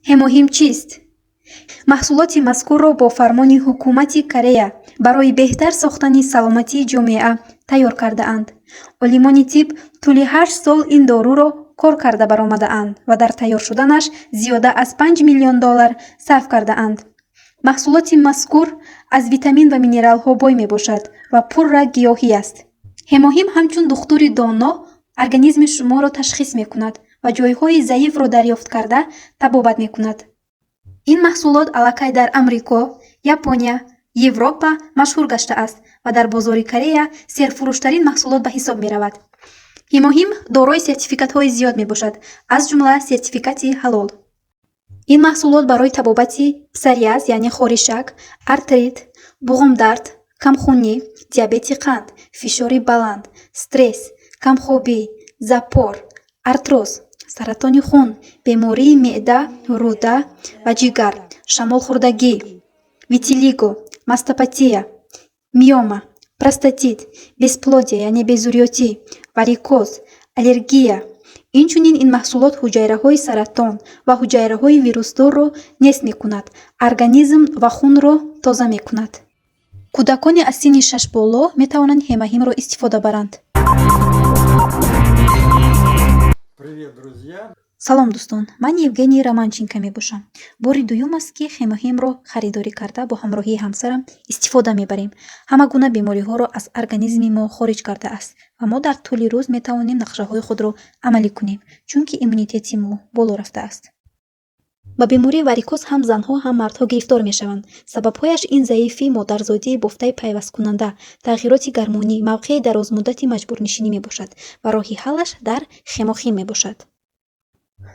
Ҳемоҳим чист? Маҳсулоти мазкурро бо фармони ҳукумати Корея барои беҳтар сохтани саломатии ҷомеа тайёр кардаанд. Олимони тиб тӯли 8 сол ин доруро кор карда баромадаанд ва дар тайёр шуданаш зиёда аз 5 миллион доллар сарф кардаанд. Маҳсулоти мазкур аз витамин ва минералҳо бой мебошад ва пурра гиёҳӣ аст. Ҳемоҳим ҳамчун духтури доно организми шуморо ташхис мекунад ва ҷойҳои заифро дарёфт карда табобат мекунад. Ин маҳсулот аллакай дар Амрико, Япония, Европа машҳур гаштааст ва дар бозори Корея серфурӯштарин маҳсулот ба ҳисоб меравад. Ҳемоҳим дорои сертификатҳои зиёд мебошад, аз ҷумла сертификати ҳалол. Ин маҳсулот барои табобати псориаз, яъне хоришак, артрит, буғумдард, камхунӣ, диабети қанд, фишори баланд, стресс, камхобӣ, запор, артроз, саратони хун, бемории меъда, рӯда ва ҷигар, шамолхӯрдагӣ, витилиго, мастопатия, миома, простатит, бесплодие, яъне безурётӣ, варикоз, аллергия. Инчунин ин маҳсулот ҳуҷайраҳои саратон ва ҳуҷайраҳои вирусдорро нест мекунад, организм ва хунро тоза мекунад. Кӯдакони аз синни 6 боло метавонанд ҳемоҳимро истифода баранд. Привет, друзья! Салом, дӯстон, ман Евгений Романченко мебошам. Бори дуюм аст, ки хемохимро харидорӣ карда, бо ҳамроҳии ҳамсарам истифода мебарем. Ҳама гуна бемориҳоро аз организми мо хориҷ кардааст ва мо дар тӯли рӯз метавонем нақшаҳои худро амалӣ кунем, чунки иммунитети мо боло рафтааст. Ба бемории варикоз ҳам занҳо, ҳам мардҳо гирифтор мешаванд. Сабабҳояш ин заифии модарзодии бофтаи пайвасткунанда, тағйироти гармонӣ, мавқеи дарозмуддати маҷбурнишинӣ мебошад ва роҳи ҳаллаш дар хемохим мебошад.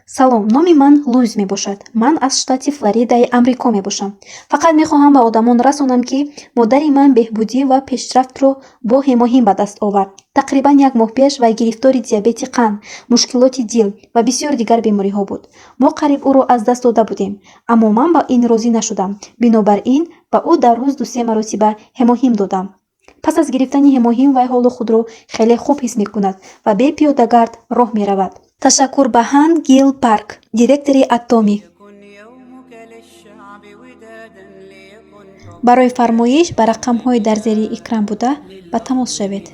Салом, номи ман Луиз мебошад. Ман аз штати Флоридаи Амрико мебошам. Фақат мехоҳам ба одамон расонам, ки модари ман беҳбудӣ ва пешрафтро бо ҳемоҳим ба даст овард. Тақрибан як моҳ пеш вай гирифтори диабети қанд, мушкилоти дил ва бисёр дигар бемориҳо буд. Мо қариб ӯро аз даст дода будем, аммо ман ба ин розӣ нашудам. Бинобар ин ба ӯ дар рӯз дусе маротиба ҳемоҳим додам. Пас аз гирифтани ҳемоҳим вай ҳоло худро хеле хуб ҳис мекунад ва бе пиёдагард роҳ меравад. Ташаккур ба Хан Гил Парк, директори Атоми. ليكن يومك للشعب ودادا، ليكن Барои фармоиш ба рақамҳои дар зери экран буда ба тамос шавед.